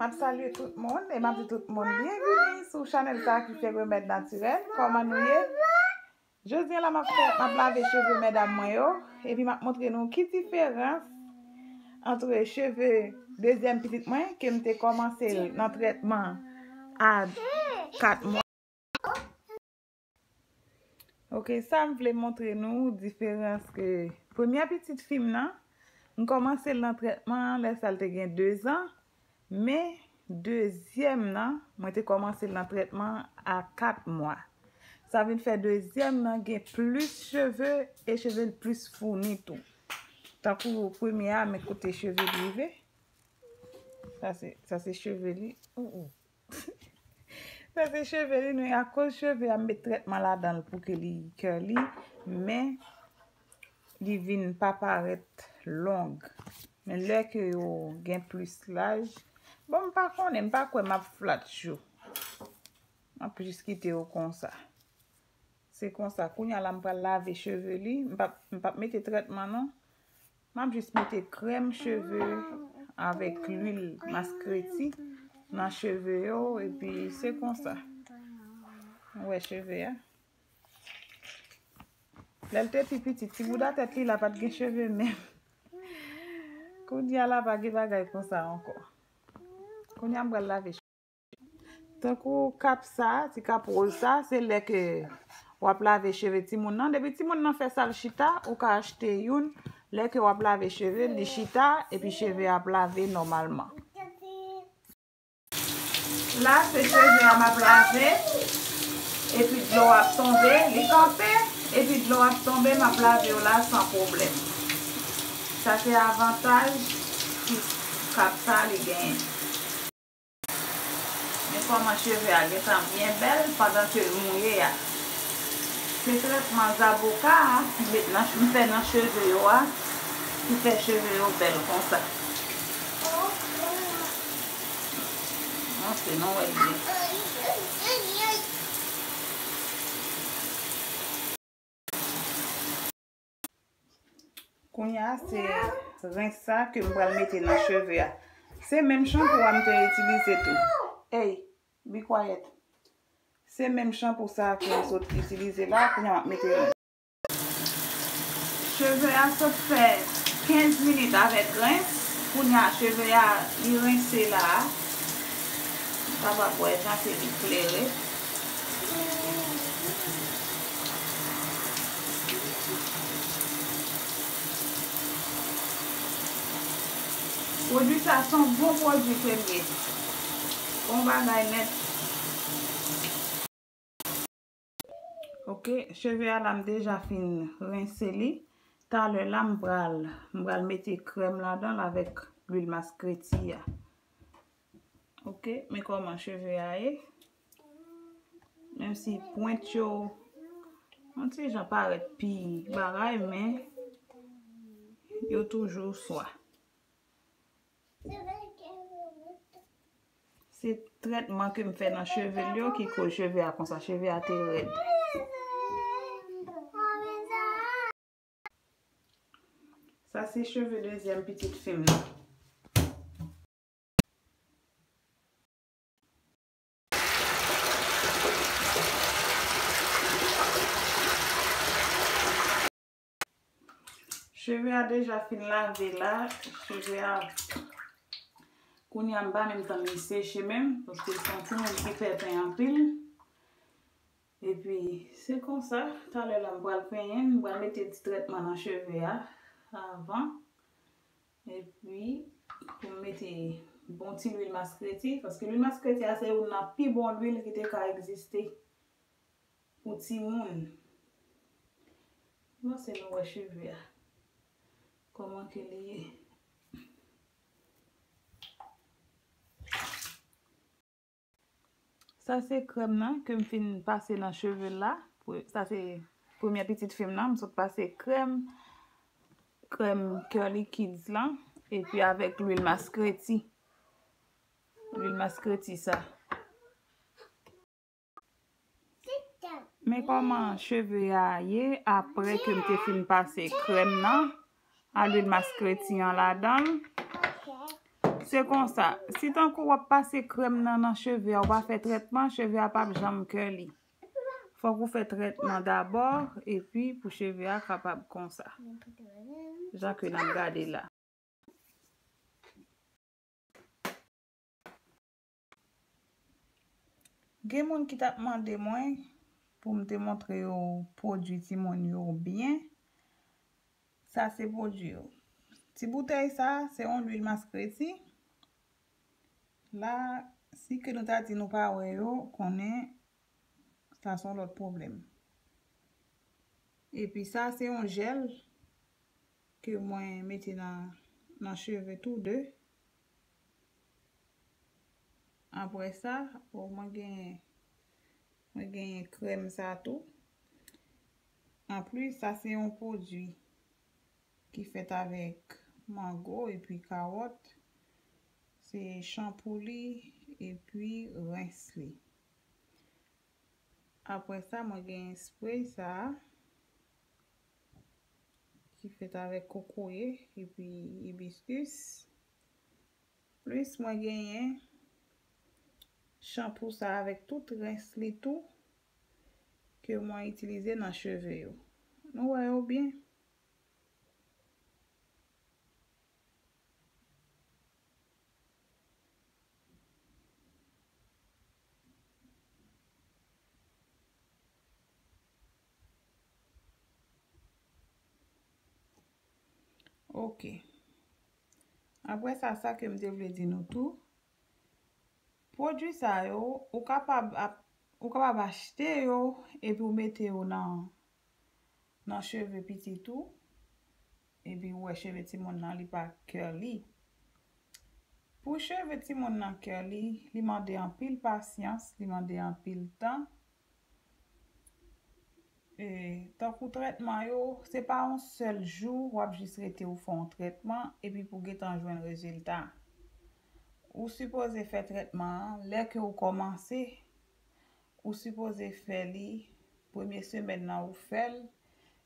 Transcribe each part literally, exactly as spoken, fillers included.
M ap salye tout moun e m ap di tout moun byenvini sou chanèl sa ki se Remèd Natirèl. Kòman nou ye? Jodi a la m ap fè, m ap lave cheve medam mwen yo, epi m ap montre nou ki diferans ant cheve dezyèm pitit mwen ke m te kòmanse l nan trètman a kat mwa. Ok, sa m vle montre nou diferans ke premyè pitit fi m nan, m kòmanse l nan trètman an lè sa l te gen de zan, men dezyèm nan, mwen te kòmanse l nan trètman a kat mwa. Sa vin fè dezyèm nan gen plis cheve e cheve l plis founi tou. Tankou premye a, men kote cheve l rive. Sa se, sa se cheve li. Ou, ou. Sa se cheve li, nou, akoz cheve a, m met trètman ladan l pou ke li curly, men li vin pa parèt long. Men lè ke yo gen plis laj, bon, m pa konnen, m pa kwè m ap flat yo. M ap jis kite yo konsa. Se konsa, kounye a la m pral lave cheve li. M p ap, m p ap mete trètman non. M ap jis mete krèm cheve avèk lwil maskreti nan cheve yo, epi se konsa. Ou wè cheve a? Lè l te pi piti, ti bouda tèt li la pa t gen cheve menm. Kounye a la pa gen bagay konsa ankò. Kounye a m pral lave. Tankou kap sa, ti kap woz sa, se lè ke w ap lave cheve timoun nan. Depi timoun nan fè sa l chita, ou ka achte youn. Lè ke w ap lave cheve, li chita, epi cheve a ap lave nòmalman. La, se cheve a m ap lave, epi dlo ap tonbe, li kanpe, epi dlo ap tonbe, m ap lave yo la san pwoblèm. Sa se avantaj ki kap sa li genyen. Men kòman cheve a gentan byen bèl pandan ke l mouye a. Se trètman zaboka a m met nan, m fè nan cheve yo a ki fè cheve yo bèl konsa. Montre nou wè l byen. Kounye a, se rens sa ke m pral mete nan cheve a. Se menm chanpou a m te itilize tou. Ey, be quiet. Se menm chanpou sa ke m sot itilize la, kounye a m ap mete rens. Cheve a sot fè kenz minit avèk rens. Kounye a, cheve a, li rense la a. Ou kapab wè jan ke li klere. Pwodui sa se yon bon pwodui ke l ye. Bon bagay nèt. Ok, cheve a la m deja fin rense li. Talè la m pral, m pral mete krèm ladan l avèk lwil maskreti a. Ok, men kòman cheve a ye. Menm si pwent yo yon ti jan parèt pi bagay, men yo toujou swa. Se trètman ke m fè nan cheve l yo ki koz cheve a konsa. Cheve a te rèd. Sa se cheve dezyèm pitit fi m nan. Cheve a deja fin lave la. Cheve a, kounye a m pa menm tann li seche menm, paske l se yon timoun ki fè pen anpil. Epi, se konsa, talè la m pral penyen l, m pral mete ti trètman nan cheve a avan. Epi, pou m mete bon ti lwil maskreti, paske lwil maskreti a se youn nan pi bon lwil ki te ka egziste pou timoun. Bon, se nou wè cheve a. Kòman ke li ye? Sa se krèm nan ke m fin pase nan cheve l la. Pre-, sa se premye pitit fi m nan. M sot pase krèm, krèm Curly Kids lan. Epi avèk lwil maskreti. Lwil maskreti sa. Men kòman cheve a ye apre ke m te fin pase krèm nan a lwil maskreti an ladan l. Se konsa, si tankou w ap pase krèm nan nan cheve a, ou pa fè trètman, cheve a p ap janm curly. Fòk ou fè trètman dabò, epi pou cheve a kapab konsa. Jan ke n ap gade la. Gen moun ki t ap mande mwen pou m te montre yo pwodui timoun yo byen. Sa se pwodui yo. Ti boutèy sa, se yon lwil maskreti. La, si ke nou ta di nou pa wè yo, konnen sa se yon lòt pwoblèm. Epi sa se yon jèl ke mwen mete nan, nan cheve tou de. Apre sa, o, mwen genyen, mwen genyen krèm sa tou. Anplis, sa se yon pwodui ki fèt avèk mango epi kawòt. Se chanpou li epi rens li. Apre sa, mwen gen spray sa a, ki fèt avèk kokoye epi ibiskis. Plis mwen genyen chanpou sa avèk tout rens li tou ke mwen itilize nan cheve yo. Nou wè yo byen? Ok. Apre sa, sa ke m te vle di nou tou, pwodui sa yo, ou kapab ap, ou kapab achte yo epi ou mete yo nan, nan cheve pitit ou, epi ou wè cheve timoun nan li pa curly. Pou cheve timoun nan curly, li mande anpil pasyans, li mande anpil tan. E, tankou trètman yo, se pa yon sèl jou w ap jis rete ou fè yon trètman epi pou gentan jwenn rezilta. Ou sipoze fè trètman an lè ke ou kòmanse. Ou sipoze fè li premye semèn nan ou fè l,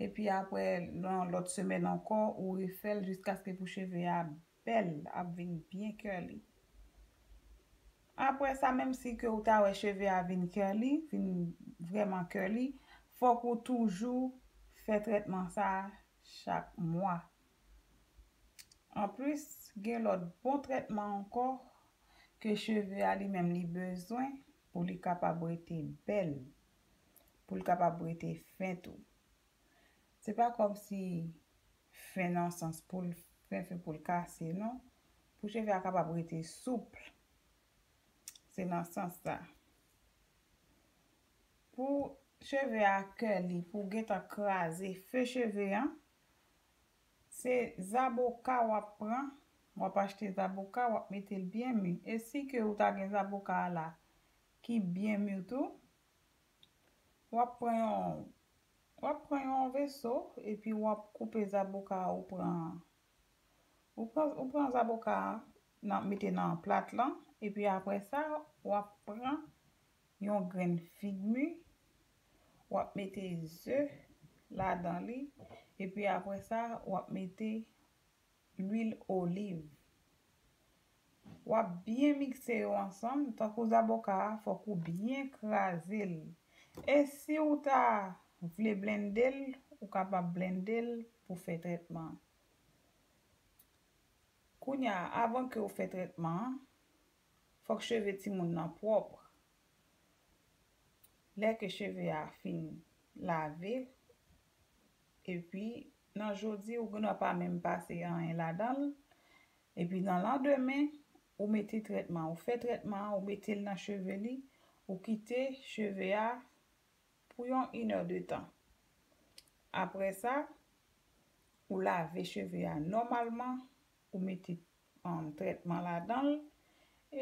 epi apre nan lòt semèn ankò ou refè l jiskaske pou cheve a bèl, ap vin byen curly. Apre sa, menm si ke ou ta wè cheve a vin curly, vin vrèman curly, fòk ou toujou fè trètman sa a chak mwa. Anplis, gen lòt bon trètman ankò ke cheve a li menm li bezwen pou li kapab rete bèl, pou li kapab rete fen tou. Se pa kòmsi fen nan sans pou l fen, fen pou l kase, non. Pou cheve a kapab rete soup. Se nan sans sa. Pou cheve a curly, pou gentan kraze fe cheve a, se zaboka w ap pran, w ap achte zaboka, w ap mete l byen mi. E si ke ou ta gen zaboka a la ki byen mi tou, w ap pran yon, w ap pran yon veso, epi w ap koupe zaboka a, ou pran, ou pran, ou pran zaboka a, nan, mete nan plat lan, epi apre sa, w ap pran yon grenn fig mi, w ap mete ze ladan li, epi apre sa, w ap mete lwil oliv. W ap byen mikse yo ansanm, tankou zaboka a, fòk ou byen kraze l. E si w ta vle blende l, ou kapab blende l pou fè trètman an. Kounye a, avan ke w fè trètman an, fòk cheve timoun nan pwòp. Lè ke cheve a fin lave, epi nan jodi, ou gendwa pa menm pase anyen ladan l, epi nan landemen, ou mete trètman, ou fè trètman an, ou mete l nan cheve li, ou kite cheve a pou yon inè de tan. Apre sa, ou lave cheve a nòmalman, ou mete, um, trètman ladan l,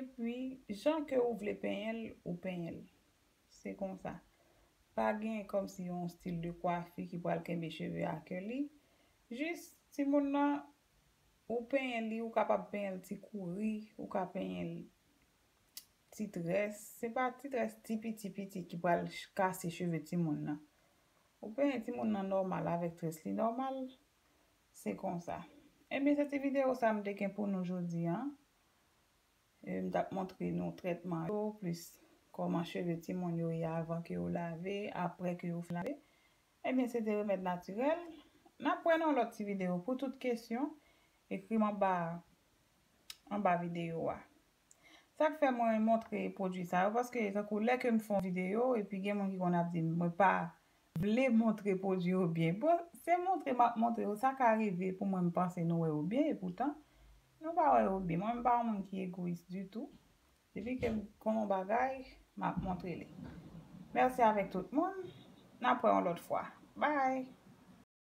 epi jan ke ou vle penyen l, ou penyen l. Se konsa. Pa gen kòmsi yon stil de kwafi ki pral kenbe cheve a curly. Jis timoun nan, ou penyen li, ou kapab penyen l ti kouri, ou ka penyen l ti très. Se pa ti très ti piti piti ki pral ch-, kase cheve timoun nan. Ou penyen timoun nan nòmal avèk très li nòmal. Se konsa. Ebyen, se ti videyo sa m te gen pou nou jodi a. E m t ap montre nou trètman yo, plis kòman cheve timoun yo ye avan ke yo lave, apre ke yo fin lave. Ebyen, se de remèd natirèl. N ap wè nan yon lòt ti videyo. Pou tout kesyon, ekri m anba, anba videyo a. Sa k fè mwen montre pwodui sa yo, paske tankou lè ke m fè yon videyo, epi gen moun ki konn ap di m, mwen pa vle montre pwodui yo byen. Bon, se montre m ap montre yo, sa ka rive pou mwen m panse nou wè yo byen, epoutan, nou pa wè yo byen. Mwen, m pa yon moun ki egoyis ditou. Depi ke m konn yon bagay, m ap montre li. Mèsi avèk tout moun. N ap wè yon lòt fwa. Bye!